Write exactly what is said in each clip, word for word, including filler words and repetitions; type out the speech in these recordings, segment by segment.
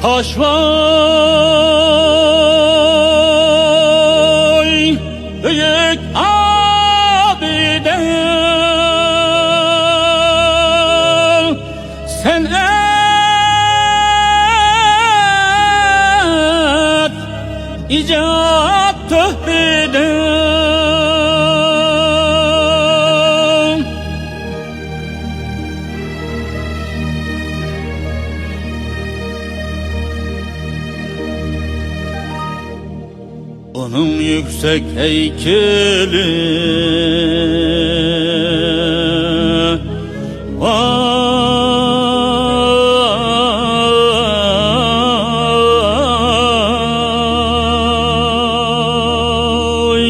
تاشۋاي بۈيۈك ئابىدە، سەنئەت ئىجاد تۆھپىدە. ئۇنىڭ يۈكسەك ھەيكىلى ۋاي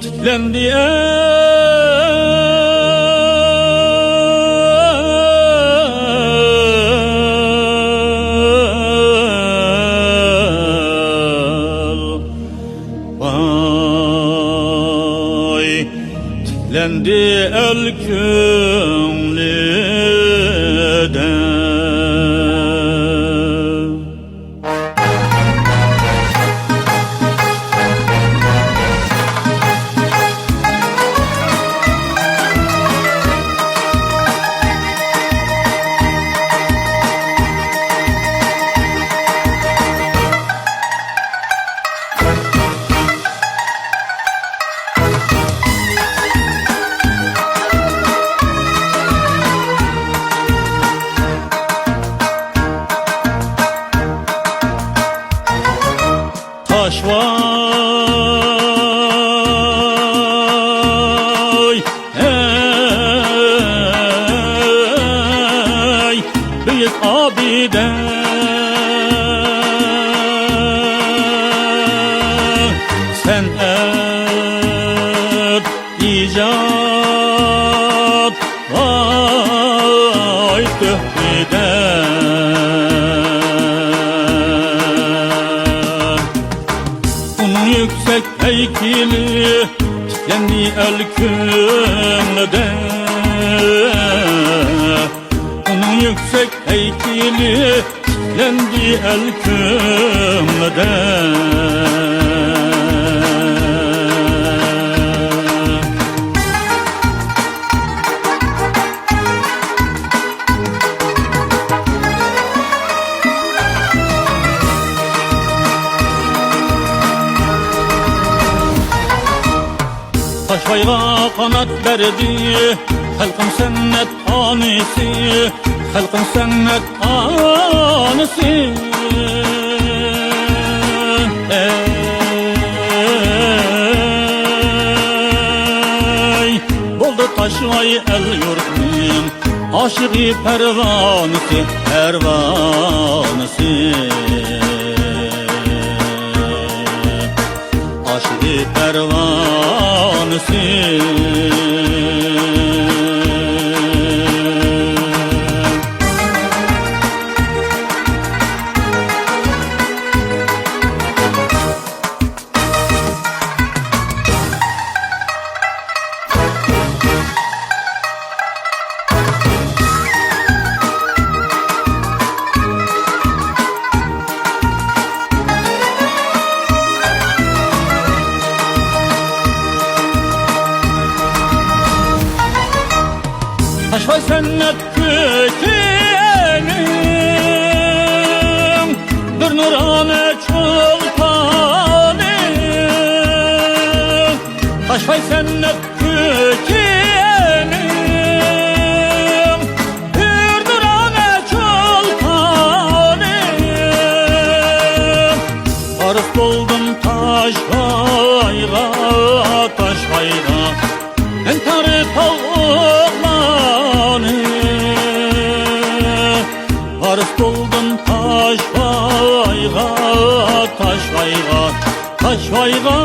تىكلەندى ئەل، ۋاي تىكلەندى ئەل كۆڭلىدە. تاشۋاي، ھەي، بۈيۈك ئابىدە، سەنئەت ئىجاد ۋاي تۆھپىدە. ئۇنىڭ يۈكسەك ھەيكىلى تىكلەندى ئەل كۆڭلىدە. ئۇنىڭ يۈكسەك ھەيكىلى تىكلەندى ئەل كۆڭلىدە. تاشۋايغا قانات بەردى خەلقىم سەنئەت ئانىسى، خەلقىم سەنئەت ئانىسى. ئەي، بولدى تاشۋاي ئەل-يۇرتنىڭ ئاشىقى پەرۋانىسى، پەرۋانىسى. ئاشىقى پەرۋانىسى. تاشۋاي سەنئەت كۆكىنىڭ بىر نۇرانە چولپانى، تاشۋاي سەنئەت كۆكىنىڭ بىر نۇرانە چولپانى. ۋارىس بولدۇم تاشۋايغا، تاشۋايغا، مەن تارىخ ئوغلانى. ۋارىس بولدۇم تاشۋايغا، تاشۋايغا، تاشۋايغا.